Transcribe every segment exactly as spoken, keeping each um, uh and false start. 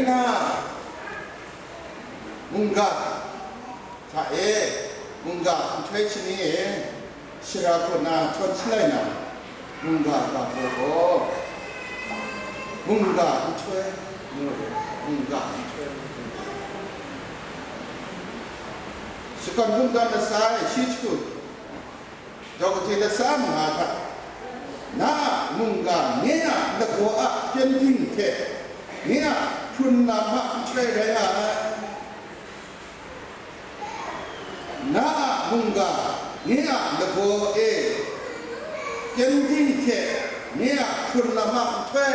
Na, mungga hta e, mungga nhtoi shani e, shara hku na htawn shalai na, mungga ga hpaw gaw, mungga nhtoi, mungga nhtoi, shakawn kungdawn latsa e shi jahku, daw kaji latsa manga hta, na a mungga nye a lagaw a pyengdin hte nye a hkrun lam a nhtoi rai nga ai. Na a mungga nye a lagaw e pyengdin hte nye a hkrun lam a nhtoi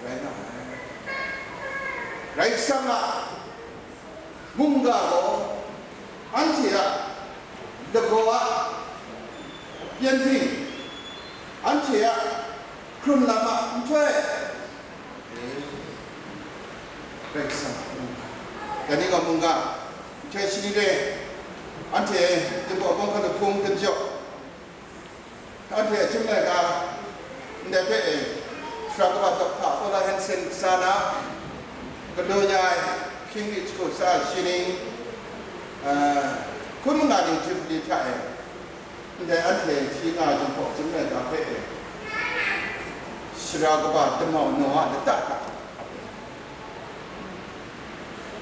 rai nga ai. Karai Kasang a mungga gaw anhte a lagaw a pyengdin, anhte a hkrun lam a nhtoi, Karai Kasang a mungga. Dai ni gaw mungga nhtoi shani re, anhte Jinghpaw Bawng hkanu hpung dan jaw, anhte a chyum laika ndai hpe e, Sara kaba Dokta Paula Hansen sa na, galaw ya ai hkying mi jahku sa ai shi ning, ah, hkun manga ning Jubili hta e, ndai anhte hti nga ai Jinghpaw Chyum laika hpe e, Sara kaba damau naw a lata hta,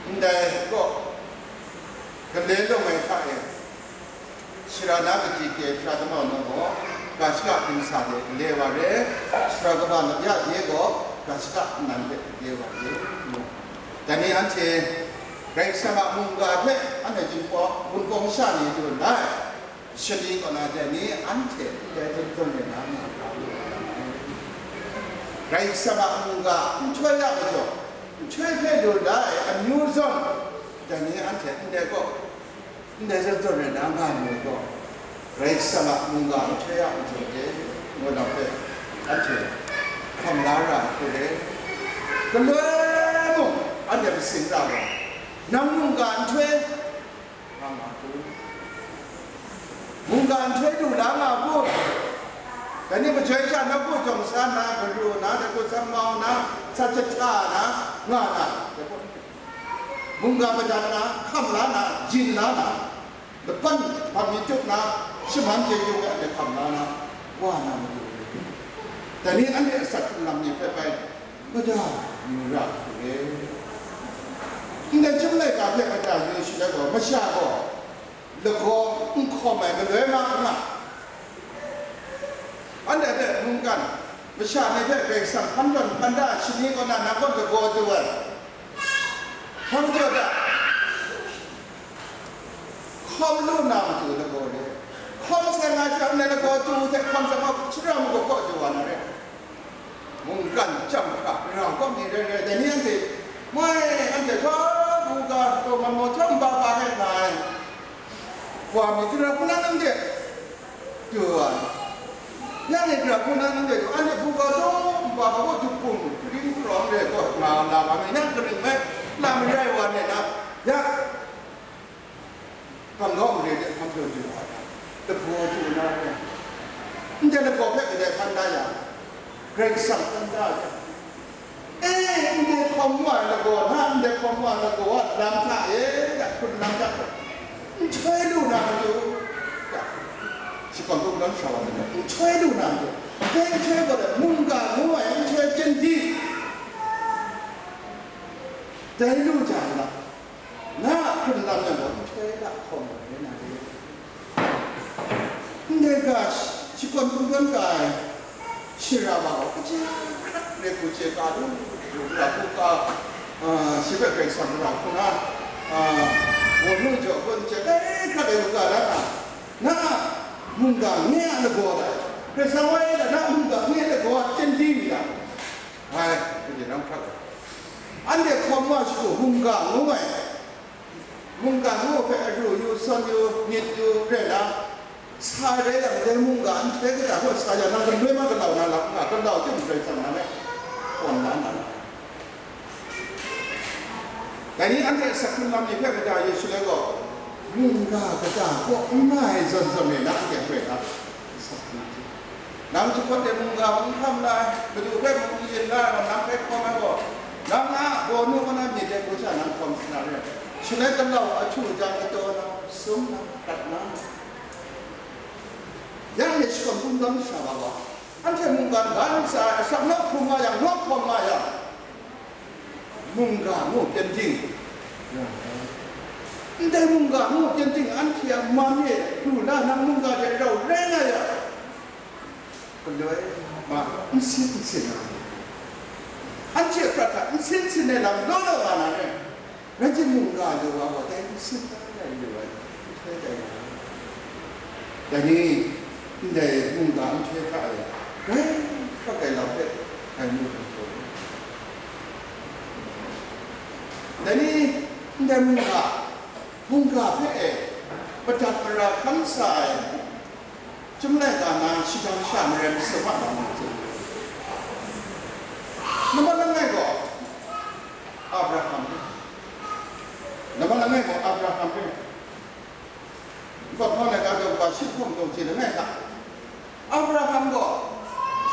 ndai kaw gale lawng ai hta e, Sara na kaji hte sara damau naw gaw, ga shaka dingsa de gale wa re, sara kaba lapya de gaw, ga shaka nnan de gale wa re, ngu. Dai ni anhte Karai Kasang a mungga hpe anhte Jinghpaw Wunpawng sha ni dun ai, shani kaw na dai ni anhte ndai zawn zawn re na nga ga lu ai. Karai Kasang a mungga nhtoi a majaw, nhtoi hpe lu la ai amyu zawn, dai ni anhte ndai kaw, ndai zawn zawn rai na nga ai gaw, Karai Kasang a mungga nhtoi a majaw de, ngu lam hpe anhte hkam la ra ai hku re. Galoi mung anhte masin ra gaw, nang mungga nhtoi nga nga kun? Mungga nhtoi lu la nga kun? Dai ni majoi sha nawku jawng sa na, garu na, daku sanmau na, sa jahta na, nga na, mungga madat na, hkam la na, yin la na, laban hpang mi tup na, shaman chyeju ai hkam la na, wa na matu re. Dai ni anhte asak hkrung lam ni hpe bai mada yu ra hku re. Ndai chyum laika hpe mada yu shaloi gaw, masha gaw lagaw n hkawm ai galoi ma nga. Anhte hte mungkan masha ni hpe Karai Kasang hkan tawn hkan da ai shani kaw na, nang gaw lagaw du ai. Hkawm jaw da, hkawm lu na matu lagaw re. Hkawm sai nga jang, ndai lagaw du hte hkawm sai nga, shara mung gaw kaw du wa na re. Mungkan chyam hkra ra kawm ni rai rai, dai ni anhte, moi, anhte hkawm buga taw man maw, chyam ba ba ai nga ai. Wa mi gara hku na nang de du ai. Yang e gara hku na nang de du, anhte buga taw ba ba gaw dupung, karing krawng re gaw nga la wa mi, nang karing mai, lam rai wa ne na, ya. Bang kaw mare de hkam jaw jaw ai, lagaw du na re, ndai lagaw hpe kadai hkan da ya, Karai Kasang hkan da ya. E, ndai hkawm wa ai lagaw hta, ndai hkawm wa ai lagaw a lam hta e, da hkrun lam hta gaw, nhtoi lu na matu, da, shakawn kungdawn sha wa, nhtoi lu na matu, dai nhtoi gaw, da, mungga ngu ai nhtoi chyen di, dai lu jang na, na a hkrun lam yang gaw, nhtoi lahkawng ai rai na re. Ndai ga, shakawn kungdawn ga ai shara wa gaw, kaji hkrat rai hku chye ka lu, ra hku ka, a, shi hpe Karai Kasang ra hku na, a, wunnu jaw hkun chye kai hkrat rai hku ka da na, na a mungga nye a lagaw da, Karai Kasang wa e da, na a mungga nye a lagaw a chyen di mi da, ngai, kaji rang hkrat ai. Anhte hkawm wa shagu mungga ngu ai, mungga ngu hpe aru yu, sawn yu, myit yu, re na, sa rai yang, dai mungga nhtoi kata hkawt sa yang, nang galoi ma galau na lam nga, galau chyum Karai Kasang nang e kawn la na lam. Dai ni anhte asak hkrun lam ni hpe mada yu shaloi gaw, mungga kata kaw n nga ai zawn zawn e na, anhte hkoi na, asak hkrun hte. Nang jahkawt e mungga mung hkam la ai, Madu hpe mung n yin la ai, nang hpe hkawm ai gaw, Nang a bawnu kaw na myit de hku sha nang hkawm sa na re. Shaloi galau ahtu jang kataw na, sum na, kat na. Yang e shakawn kungdawn masha wa wa. Anhte mungkan ga n sa ai, asak naw hkrum nga yang, naw hkawm nga yang, mungga ngu pyen ding. Ndai mungga ngu pyen ding anhte a man e lu la nang mungga de rau rai nga yang, galoi ma n sin n sin ai. Anhte a prat hta n sin sin ai lam law law nga na re. Rai timung, ga lu wa gaw dai n sin da ai lu ai, nhtoi dai wa. Dai ni, ndai mungga nhtoi hta e, grai hkrak ai lam hpe ngai mu hkrum hkrum. Dai ni, ndai mungga, mungga hpe e, madat mara hkan sa ai, Chyum laika na shadang sha marai masum a lam hte, nambat langai gaw Abraham re, nambat langai gaw Abraham re. Nkau hpang laika daw kaba shi hkawm daw hte langai hta, Abraham gaw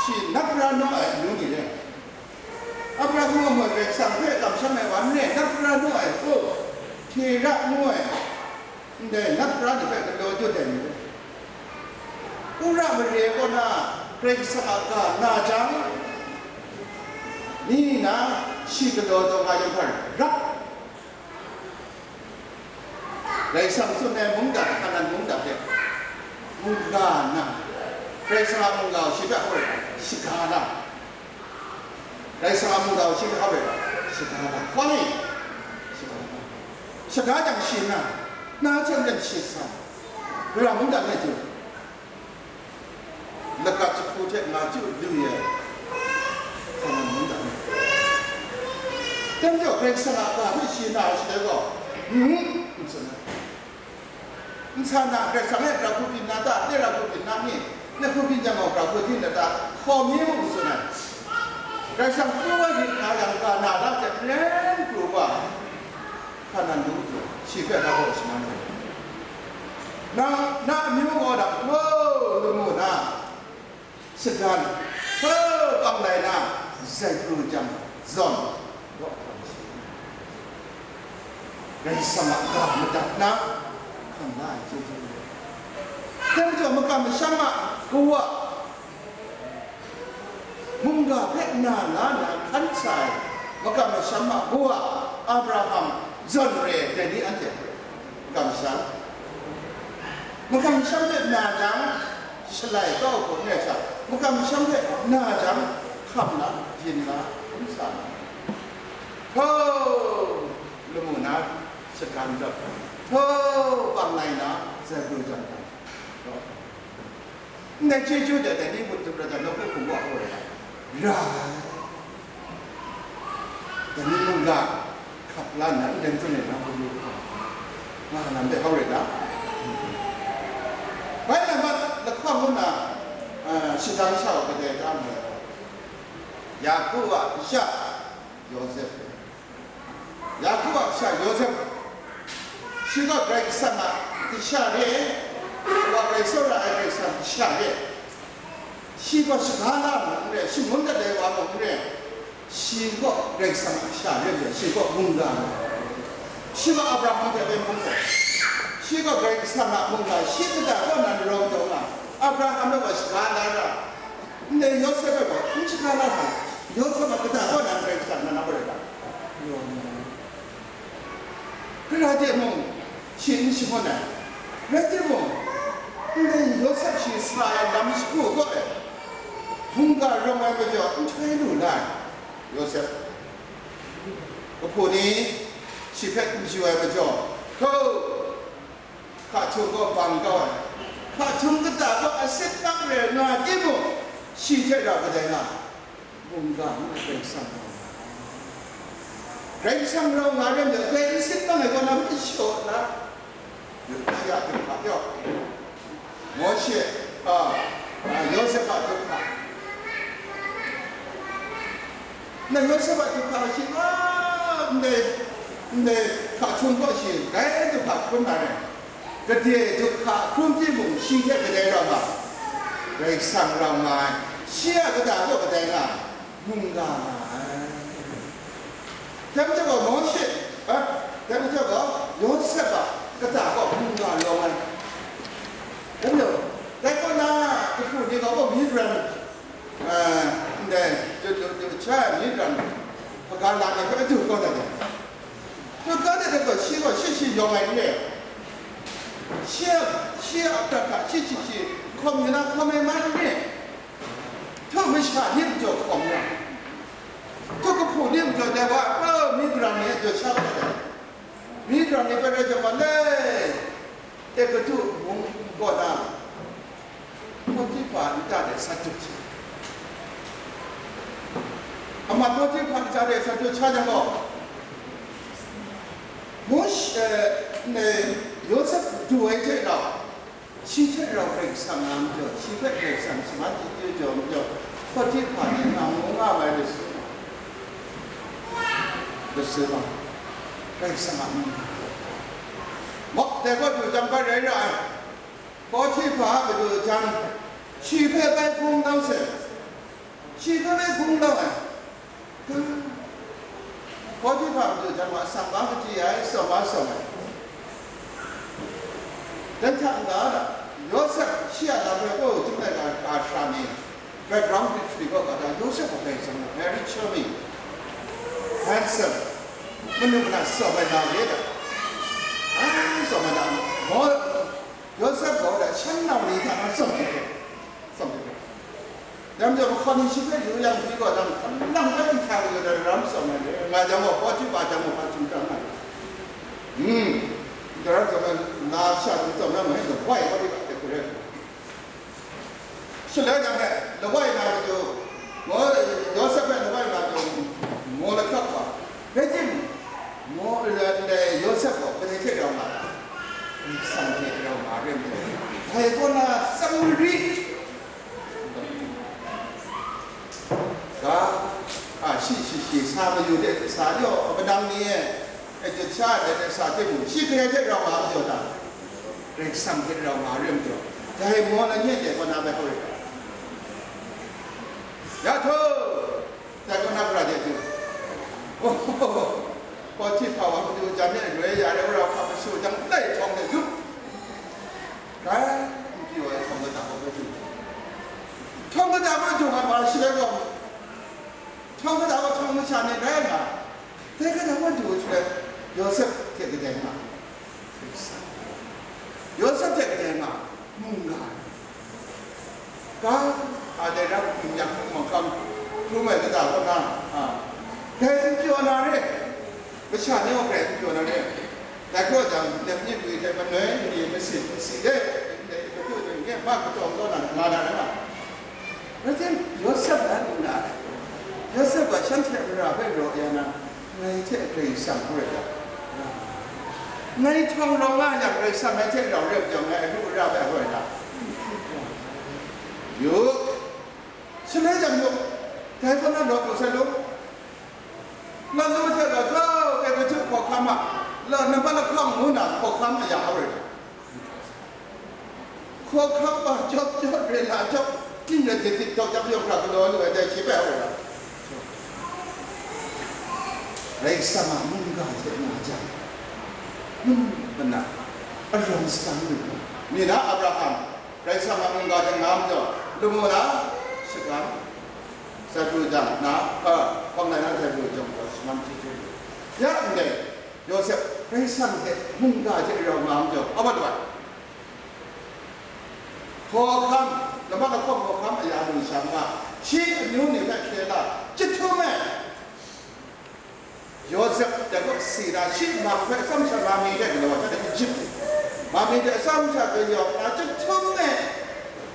shi nat ra naw ai amyu ni re. Abraham gaw moi Karai Kasang hpe kamsham ai wa n re, nat ra naw ai hku, Tera ngu ai, ndai nat ra ni hpe galaw dut ai ni rai. Ura mare kaw na Karai Kasang a ga na jang, ni nna shi galaw taw nga yang hpa rap. Karai Kasang tsun ai mungdan, Hkanan mungdan hte mungga nna, Karai Kasang a mungga shi hpe hkoi shaga na. Karai Kasang a mungga shi hpe hkoi shaga na. Hkoi shaga na. Shaga jang shi nna, na hte maren shi sa, Karai mungdan e du. Lagat jahku hte nga chyu lu ai, hkawm ai mungdan ni, dai majaw Karai Kasang a ga hpe shi na ai shaloi gaw, n, n tsun ai. Nsa na, Karai Kasang e gara hku byin na ta? Ndai gara hku byin na ni? Ndai hku byin jang gaw, gara hku hti na ta? Hkawm mi mung n tsun ai. Karai Kasang pru wa rit nga yang, ga na da hte maren pru wa, Hkanan mung hte shi hpe la gaw shaman ai. Nang na amyu gaw dang hpaw lamu na, sagan hpaw panglai na, zai pru jang zawn, Karai Kasang a ga madat na, hkam la ai chyeju. Dai majaw makam masham a kawa, mungga hpe na la na hkan sa ai makam masham a kawa Abraham zawn re ai dai ni anhte hpe makam masham, makam masham hpe na jang shalai kau hku n rai sa, makam masham hpe na jang hkam na, byin na, hkrum sa na, hpaw lamu na, sagan rawt, hpaw panglai na, zai pru jang hkam. Ndai chyeju de dai ni mut dum rai ga, nawku hkum wa hkau rai ai. Ra ai. Dai ni mungga hkap la nna, ndai ntsun e na hkau yu hkau nga lam de hkau rai ga. Bai nambat lahkawng ngu na, ah, shadang sha wa kadai da mu ai gaw, Yaku a kasha Yawsep. Yaku a kasha Yawsep, shi gaw Karai Kasang a kasha re, wa grai tsawra ai Karai Kasang a kasha re, shi gaw shaga la mung n re, shangun dat ai wa mung n re, shi gaw Karai Kasang a kasha re, shi gaw mungga re. Shi gaw Abraham hte pen hpung sai, shi gaw Karai Kasang a mungga, shi kata kaw nan rawng taw nga, Abraham hpe gaw shaga la ra, ndai Yawsep hpe gaw n shaga la hkra, Yawsep a kata kaw nan Karai Kasang nan ap ai ga. Gara de mung, shi n shangun ai. Rai timung, ndai Yawsep shi sa ai lam shagu kaw e, hkungga rawng ai majaw nhtoi lu la ai. Yawsep, kahpu ni shi hpe n chyu ai majaw, hkaw, hka htung gaw bang kau ai. Hka htung kata gaw asit mak rai nga timung, shi hte rau kadai nga ai. Mungga ngu ai Karai Kasang rau nga ai. Karai Kasang rau nga ai ram de, dai n sin bang ai kaw na mashaw na, shi a du hpa pyaw, Mawshe, a, a, Yawsep a du hpa. Na Yawsep a du hpa shi, a, ndai, ndai hka htung gaw shi, dai du hpa hkrum na rai. Gade du hka hkrum timung, shi hte kadai rau nga ai. Karai Kasang rau nga ai. Shi a kata gaw kadai nga ai. Mungga nga ai. Dai majaw gaw Mawshe, a, dai majaw gaw Yawsep a kata gaw mungga lawng ai. Dai majaw, dai kaw na, kahpu ni gaw, oh, Midian, a, ndai, du, du, du, cha Midian, hpaga lam ni hpe du kau dat ai. Du kau dat ai gaw, shi gaw shi shi yawng ai n re. Shi a, shi a prat hta shi shi shi hkawm yu na hkawm ai man n re. Htu masha ni majaw hkawm ya. Htu kahpu ni majaw dai wa, oh, Midian ni a jaw sha kau dat ai. Midian ni hpe rai jang gaw, le, Egutu mung kaw na, Potiphar nta de sa du hte. Ama Potiphar nta de sa du hte jang gaw, Mawshe, eh, ne, Yawsep du ai hte rau, shi hte rau Karai Kasang a majaw, shi hpe Karai Kasang shaman chyeju jaw majaw, Potiphar ni nga mu nga ai lasut, lasut, Karai Kasang a mung. Mawk dai kaw du jang bai rai ra ai. Potiphar a madu jan, shi hpe bai gung nau se, shi hpe bai gung nau ai. Potiphar a madu jan wa, sang ba kaji ai, tsawm ba tsawm ai. Dai hta n-ga, Yawsep shi a lam rai, oh, chyum ai ga, ga shara ni, background history kaw ga da, Yawsep a bai tsawm ai, very charming, handsome, manu mana tsawm ai na re da. Ai, tsawm ai na, mo, Yawsep gaw da shan nau ni hta na tsawm ai hte, tsawm ai hte. Dai majaw, mahkawn ni shi hpe yu yang, pyi gaw, dang hkalang hpe nhtang yu ai, daram tsawm ai, nga jang gaw, Potiphar jang gaw, hpa htingtang ai. Hmm, daram tsawm ai, na sha ni tsawm na ma, hei, lawai Potiphar hte hkrit ai. Shaloi jang hpe, lawai na matu, mo, Yawsep hpe lawai na matu, mo lahkrak wa. Rai timung, mo, ndai Yawsep gaw kadai hte rau nga ai? Karai Kasang hte rau nga ai rai majaw, dai kaw na Samari ga, a, shi, shi, shi, sa mayu de, sa jaw, madang ni e, e, sa de, de, sa de mu, shi kadai hte rau nga ai majaw ta, Karai Kasang hte rau nga ai rai majaw, dai mo na nye de kaw na bai hkrit ai. Ya htaw, dai kaw na hkrit ai de. Oh, Potiphar wa madu jan e, roi ya re, wora hpa mashu jang, dai htawng de yup. Dai, n pyi wa ai htawng kata kaw hpe du. Htawng kata kaw du nga, ma shi rai gaw, htawng kata kaw htawng masha ni rai nga, dai kata kaw du shaloi, Yawsep hte kadai nga, Yawsep hte kadai nga, mungga ai. Ga, a, dai rap hkum yak hkum manghkang hkrum ai kata kaw na, a, dai n pyaw na re, masha ni gaw grai n pyaw na re. Dai hkra jang, lep ni gwi hte manoi ni masin nsi de, dai hkra jang, nye ma kataw kau na, nga na rai nga. Rai tim, Yawsep a n nga ai. Yawsep gaw shanhte mara hpe raw ya na, ngai hte Karai Kasang hpe rai yang, ngai htawng rawng nga yang, Karai Kasang ngai hte rau rai yang, ngai alu ara hpe hoi na. Yu, shaloi jang yu, dai kaw na lawt lu sai lu. Lawt lu hte rau, Egutu hkawhkam a, la, nampat lahkawng ngu na hkawhkam aya hau rai. Hkawhkam wa jawp jawp, re la jawp, ting rai dip dip, dawk jawp yawng hkra galaw lu ai, dai shi bai hau rai. Karai Kasang a mungga hte nga jang, mung mana arawng sagang lu ai. Mi na Abraham, Karai Kasang a mungga hte nga majaw, lamu na shakang, sai pru jang, na, a, hpang lai na sai pru jang gaw, shaman chyeju lu. Ya ndai, Yawsep, Karai Kasang hte mungga hte rau nga majaw, a wat wat. Hkawhkam, nampak lahkawng hkawhkam aya lu sha nga, shi amyu ni hpe hkye la, chyahtum e, Yawsep dai kaw si na, shi mang hpe atsam sha Mami hte galaw ai hte Ejipt, Mami hte atsam sha kayawp na, chyahtum e,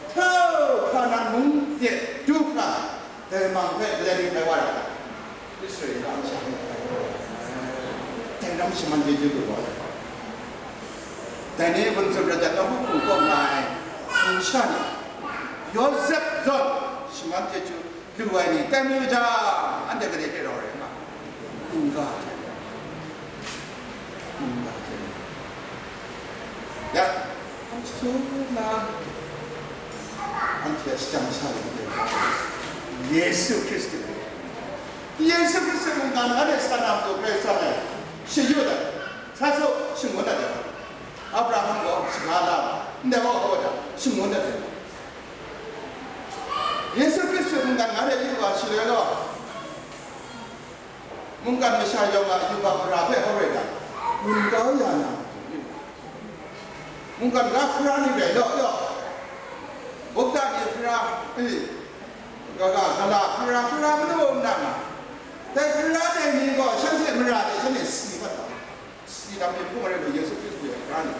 htau Hkanan mung de du hkra, dai mang hpe galai ning bai wa ra ai. Israela masha ni, dai ram shaman chyeju lu wa ai. Dai ni gun tsun rai jang, nawku hpung kaw nga ai masha ni, Yawsep zawn shaman chyeju lu ai ni tai mayu jang, anhte gade hte rau rai nga, mungga hte, mungga hte. Ya, anhte su na, anhte a shajang masha ni hte, Yesu Hkristu, Yesu Hkristu mungkan anhte sa na matu Karai Kasang e shayu dat, sa su, shangun dat ai. Abraham gaw shaga la, ndai wa gaw dat, shangun dat ai. Yesu Hkristu mungkan anhte yu wa shaloi gaw, mungkan masha yawng a yubak mara hpe hkau rai dat, gun kau ya na matu. Mungkan ga hkra ni rai law law, bukta ni hkra, eh, kaga, gala hkra, hkra manu nna nga, dai hkra dai ni gaw shanhte mara de shanhte si mat ai. Si lam myit hpung rai lu, Yesu Hkristu a hkra ni.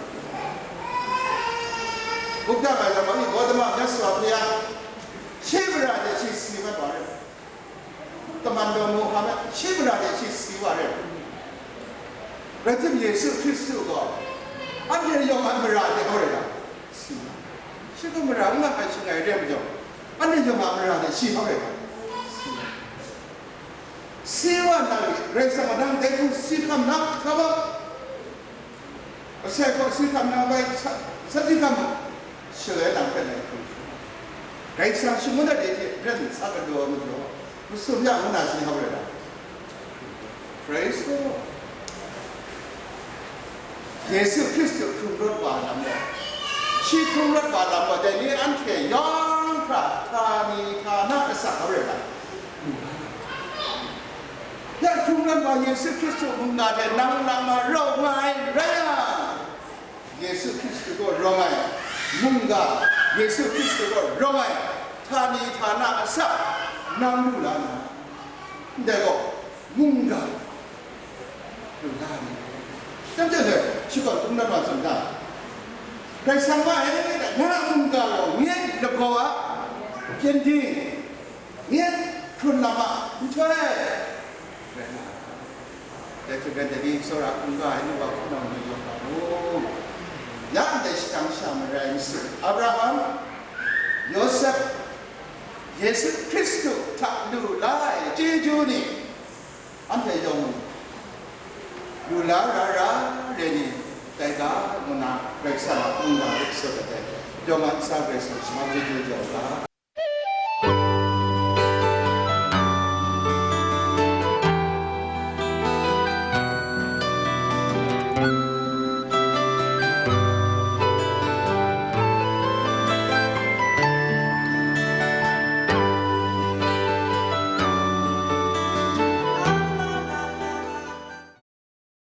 Bukta ga yawng ni, Gotama myit sa hpe ya, shi mara de shi si mat wa rai. Kaman daw Muhammad, shi mara de shi si wa rai. Rai tim, Yesu Hkristu gaw anhte yawng a mara de hkau rai ga, si wa. Shi gaw mara n nga ai shangai re ai majaw, anhte yawng a mara de shi hkau rai ga, si wa. Si wa na ri, Karai Kasang a nang dai hku si hkam na, sa wa. Asai hkaw si hkam na bai sa, sa si hkam, shaloi nang hpe ngai hkum shangun. Karai Kasang shangun ai de hte ren sa galaw ai majaw, masum ya ngu na si hkau rai ta? Praise the Lord. Yesu Hkristu hkrung rawt wa lam gaw, shi hkrung rawt wa lam gaw, dai ni anhte yawng hkra htani htana asak hkau rai ta? Ya hkrung rawt wa Yesu Hkristu mungga hte nang lam a rau nga ai rai yang, Yesu Hkristu gaw rawng ai mungga, Yesu Hkristu gaw rawng ai htani htana asak nang lu la na, ndai gaw mungga lu la ni. Teng teng hte shakawn hkrung rawt wa tsun ta? Karai Kasang ma e, na a mungga gaw nye lagaw a pyengdin, nye hkrun lam a nhtoi rai nga ai. Dai hte maren dai ni tsawra hkungga ai ni wa hpunau ni yawng nga mu. Ya ndai shadang sha marai masu, Abraham, Yawsep, Yesu Hkristu hta lu la ai chyeju ni, anhte yawng lu la ra ra re ni, dai ga ngu na Karai Kasang a mungga hpe sut ai, yawng a ntsa Karai Kasang shaman chyeju jau ga.